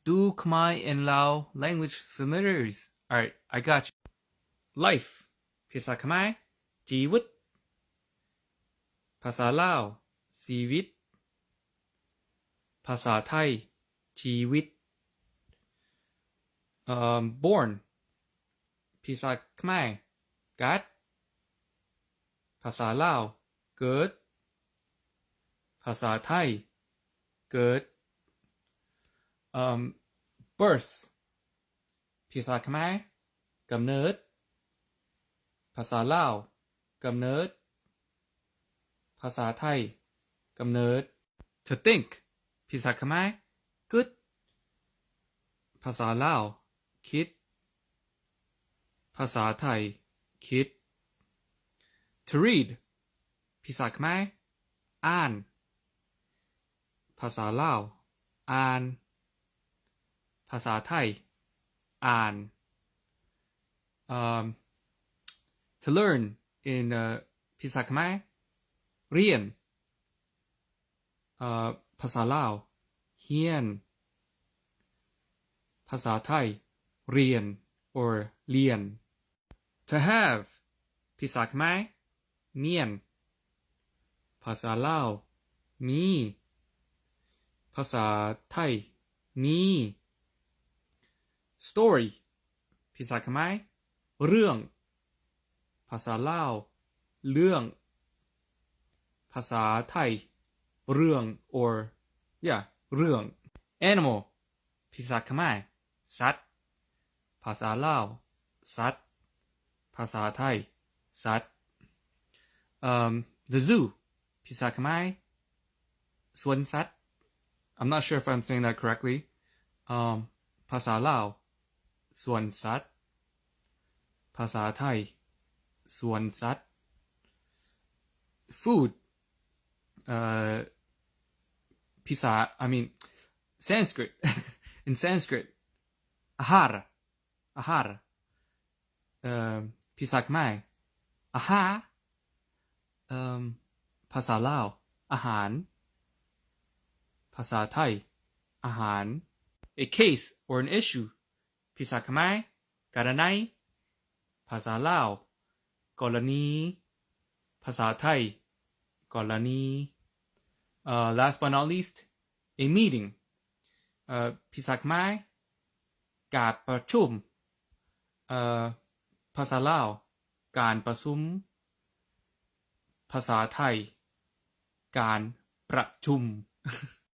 Do Khmer and Lao language similarities? Alright, I got you. Life ພາສາຂະແມ ຊີວິດ. ພາສາລາວ ຊີວິດ. ພາສາໄທ ຊີວິດ. ເອີ່ມ born ພາສາຂະແມ ເກີດ. ພາສາລາວ ເກີດ. ພາສາໄທ ເກີດ. ເອີ່ມ ເບີດ ພາສາຂະແມ ກຳເນີດ. ພາສາລາວ ກຳເນີດ. ພາສາໄທ ກຳເນີດ. To think ພາສາຂະແມ ຄິດ. ພາສາລາວ ຄິດ. ພາສາໄທ ຄິດ. To read ພາສາຂະແມ ອ່ານ. ພາສາລາວ ອ່ານ. ພາສາໄທ ອ່ານ. ເອີ່ມ to learn in ເອີ່ ພາສາຂະແມ ຮຽນ. ເອີ່ ພາສາລາວ ຮຽນ. ພາສາໄທ ລຽນ or ລຽນ. To have ພາສາຂະແມ ມີ. ພາສາລາວ ມີ. ພາສາໄທ ມີ. Story ພາສາຂະແມ ເລື່ອງ. ພາສາລາວ ເລື່ອງ. ພາສາໄທ ເລື່ອງ or yeah ເລື່ອງ. Animal ພາສາຂະແມ ສັດ. ພາສາລາວ ສັດ. ພາສາໄທ ສັດ. ເອີ່ມ the zoo ພາສາຂະແມ ສວນສັດ. I'm not sure if I'm saying that correctly. ເອີ່ມ ພາສາລາວ ສວນສັດ. ພາສາໄທ ສວນສັດ. Food ເອີ່ ພາສາ I mean Sanskrit in Sanskrit ອາຫານ. ອາຫານ. ເອີ່ ພາສາຂະແມ ອາຫານ. ເອີ່ມ ພາສາລາວ ອາຫານ. ພາສາໄທ ອາຫານ. A case or an issue ພາສາຂະແມ ກະລະໄນ. ພາສາລາວ ກໍລະນີ. ພາສາໄທ ກໍລະນີ. ເອີ່ last but not least a meeting ເອີ່ ພາສາຂະແມ ການປະຊຸມ. ເອີ່ ພາສາລາວ ການປະຊຸມ. ພາສາໄທ ການປະຊຸມ.